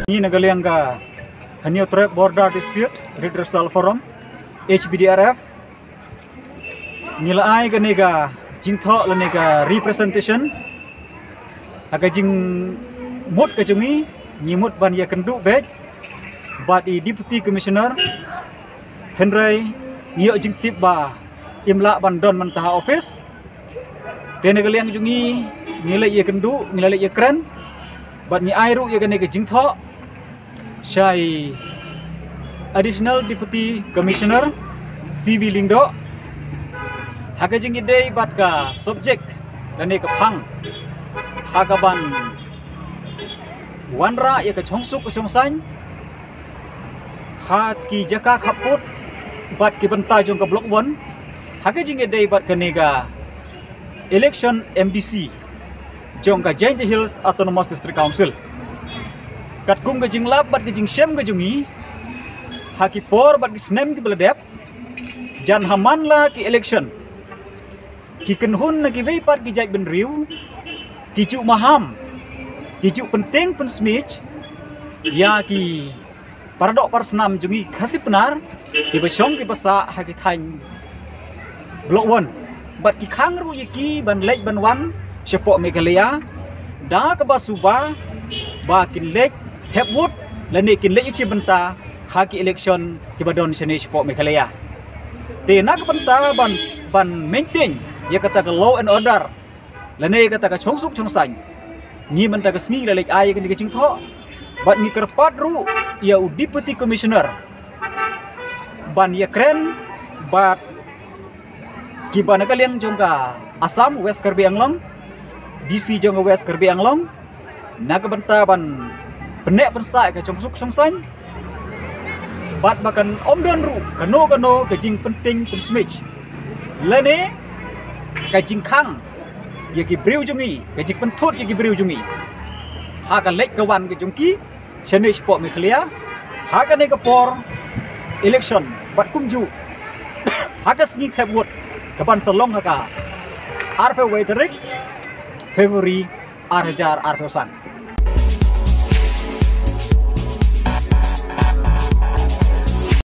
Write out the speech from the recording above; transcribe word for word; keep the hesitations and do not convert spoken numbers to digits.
Ngi na ka liang ka Hynñiewtrep Border Dispute Redressal Forum, H B D R F, ngi la ai kane ka jingthoh lane ka representation ha ka jingmut ka jong ngi. Ngi mut ban ïakynduh beit bad i Deputy Commissioner, hynrei ngi ïoh jingtip ba im lah ban don mynta ha office. Te na ka liang jong ngi, ngi la ïakynduh, ngi la ïakren bad ngi ai ruh ïa kane ka jingthoh sha i Additional Deputy Commissioner C V Lyngdoh ha ka jingïadei bad ka subject lane ka phang ha kaban wanrah ïa ka shongsuk ka shongsaiñ ha ki jaka khappud bad ki bynta jong ka Block One ha ka jingïadei bad kane ka election M D C jong ka Jaintia Hills Autonomous District Council. Katkum ka jinglap bad ka jingshem ka jong ngi, ha ki por bad ki snem kiba la dep, jan ha man la ki election, ki kynhun na kiwei pat ki jaitbynriew ki ju maham, ki ju pyntieng pynsmit ïa ki paradoh parasnam jong ngi Khasi Pnar kiba shong kiba sah ha ki thaiñ Block One bad ki khang ruh ïa ki ban leit ban wan shapoh Meghalaya da kaba suba ba kin leit thep vote lane kin leit ïashim bynta ha ki election kiba don shane shapoh Meghalaya. Te na ka bynta ban, ban maintain ïa kata ka law and order lane kata ka shongsuk shongsaiñ, ngi mynta ka sngi la leit ai kane ka jingthoh bad ngi kyrpad ruh ïa u Deputy Commissioner ban ïakren bad kiba na ka liang jong ka Assam, West Karbi Anglong, D C jong ka West Karbi Anglong, na ka bynta ban pynneh pynsah ka shongsuk shongsaiñ bad ba kan ym don ruh kano kano ka jingpyntieng pynsmit lane ka jingkhang ïa ki briew jong ngi, ka jingpynthut ïa ki briew jong ngi ha ka leit ka wan ka jong ki shane shapoh Meghalaya ha kane ka por election bad kumjuh ha ka sngi thep vote kaban sa long ha ka arphew wei tarik February ar hajar arphew san.